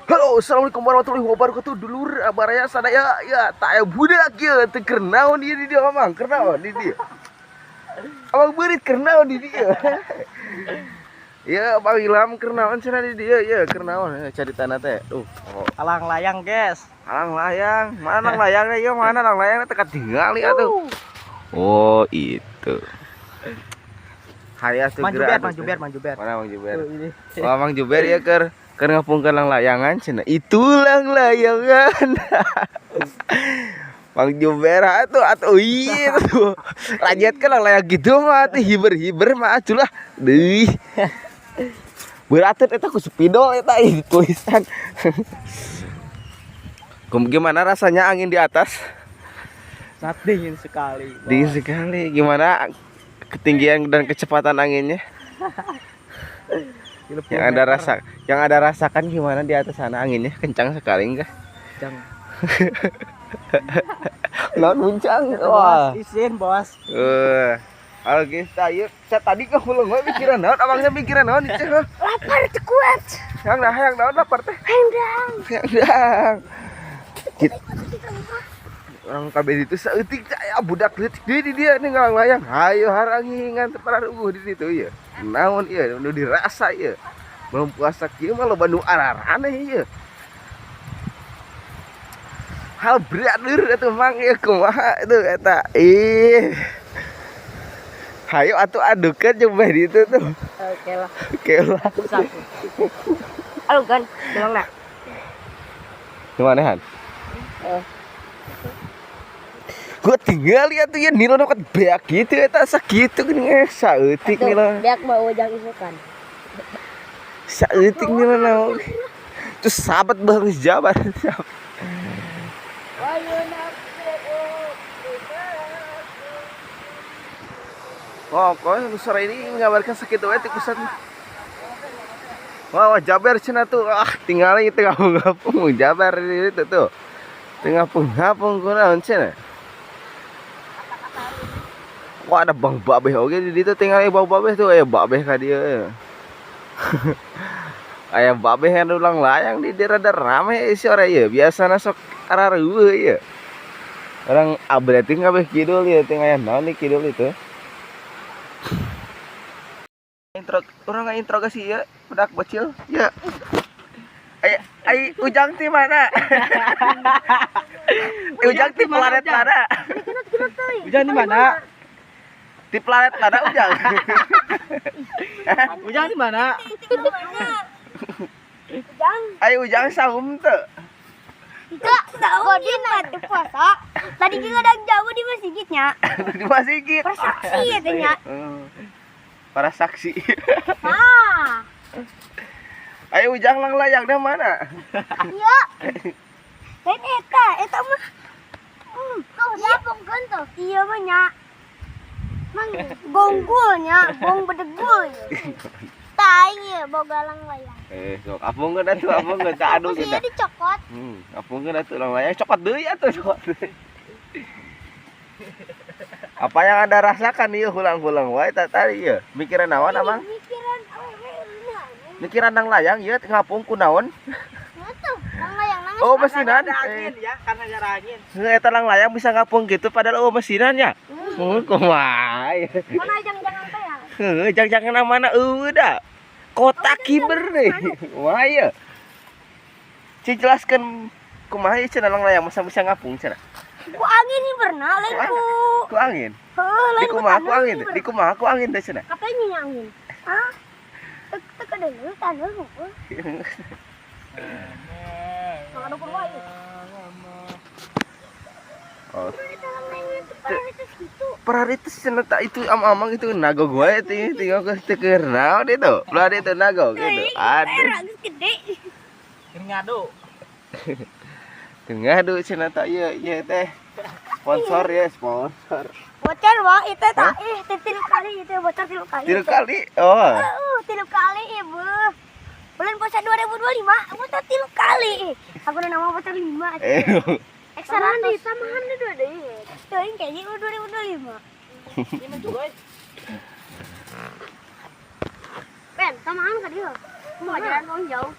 Halo, assalamualaikum warahmatullahi wabarakatuh. Dulur abaraya sadaya ya, tak aya budak ya, teu keur naon ieu di dieu, Amang? Keur naon di dieu? Amang beurit keur naon di dieu? Ya, Bang Ilham keur naon cenah di dieu? Ya, keur naon caritana teh? Duh, oh. Alang layang, guys. Alang layang. Mana lang layangnya ya? Mana lang layangnya teu katingali atuh. Oh, itu. Hayas tuh. Mang Juber, Mang Juber, Mang Juber. Mana Mang Juber? Tuh, ini. Oh, Mang Juber ya keur ngapungkeun lang layangan cenah. Itu lang layangan. Mang Juber atuh atuh iya tuh. Rakyat kan lang layang gitu mah atuh hiber-hiber mah atuh lah. Deui. Berat eta ku spidol eta ih tulisan. Gimana rasanya angin di atas? Sangat dingin sekali. Dingin sekali. Gimana ketinggian dan kecepatan anginnya? 30 Yang ada meter. Rasa, yang ada rasakan gimana di atas sana anginnya? Kencang sekali enggak? Kencang. Naon muncang? Wah. Bos, izin, Bos. Eh, halo guys, ayo. Saya tadi ke hulung we mikiran naon, abangnya mikiran naon itu? Lapar teu kuat. Yang nah, yang naon lapar teh? Hayang. Yang dang. Orang kabeh itu saeutik aya budak leutik deui di dia nih ngalang layang. Hayo harangingan teu pararuguh di situ ieu. Naon ieu nu dirasa ieu? Belum puasa kieu mah loba nu araraneh ieu. Hal brother atuh Mang ieu kumaha itu eta. Ih. Hayo atuh adukeun jeung bae di ditu tuh. Oke lah. Oke lah. Satu. Aduh kan, bilang nak. Gimana, Han? Eh. Gua tinggal lihat tuh ya nilon kok beak gitu eta sakitu geuning saeutik nilon. Beak mau ujang isukan. Saeutik nilon naon. Terus sahabat bang jabar. Oh, kok sore ini mengabarkan sakit wae ti pusat. Wah, wah jabar cenah tuh. Ah, tinggal itu ngapung-ngapung jabar itu tuh. Tengah ngapung kunaon cenah. Wah, ada Bang Babeh oge di ditu tinggal bau babeh tuh, aya babeh ka dieu. Aya babeh yang ulang layang di dieu rada rame sore ieu. Biasana sok arareueuh ieu. Orang abreting kabeh kidul ieu teh aya naon di kidul itu. Intro orang interogasi ya budak bocil ya. Ay, ay Ujang ti mana? Ujang ti planet mana? Ujang di mana? Di planet mana Ujang? Ujang di mana? Ujang. Ay Ujang saum teu? Enggak, tahu dia nanti puasa. Tadi juga ada jauh di masjidnya. Di masjid. Persaksi ya tanya. Para saksi. Ah. Ayo Ujang lang layangnya mana? Iya. Dan eta, eta mah. Kau siapa tuh? Iya mah nya. Mang gonggulnya, gong bedegul. Tai ya boga lang layang. Eh, sok apung geus atuh, apung geus tak adu Terus kita. iya dicokot. Apung geus atuh lang layang cokot deui atuh, cokot deui. Apa yang Anda rasakan ieu hulang-hulang wae tadi ieu? Mikiran naon, Amang? Mikiran awewe nah. Mikiran nang layang ieu ngapung ku naon? Tuh, lang layang nangis. Oh, mesinan. Karena ada angin ya, karena ada angin. Eh, eta lang layang bisa ngapung gitu padahal oh mesinan ya. Oh, kumaha. Mana jangan-jangan teh ya? Heuh, jangan-jangan mana eueuh da. Kota kiber deh. Wah ieu. Cing jelaskeun kumaha ieu cenah lang layang masa bisa ngapung cenah. Ku angin ini pernah, lain ku. Ku angin. Heuh, Di lain ku kumaha ku tanah angin? hiber. Di kumaha ku angin teh cenah. Katanya angin. Ah. Tek tek ada tanah heuh. Maka dukun wae. Oh. Eta lang layang itu pararites gitu. Pararites cenah tak itu am-amang itu nagog wae teh tinggal ke teu keur naon itu. Belah itu nagog gitu. Aduh. Era geus gede. Keur ngadu. Teu ngadu cenah tak ieu ieu teh. Sponsor ya, sponsor. Bocor wah itu tak ih teh tilu kali itu bocor tilu kali. Tilu kali. Oh. Heeh, tilu kali ibu. Bulan puasa 2025 bocor tilu kali. Aku udah nama bocor 5. Eh. Ekstra 100. Samahan deh deh. Tuh ini kayaknya 2025. Ini juga. Ben, samahan ka dia. Mau jalan jauh.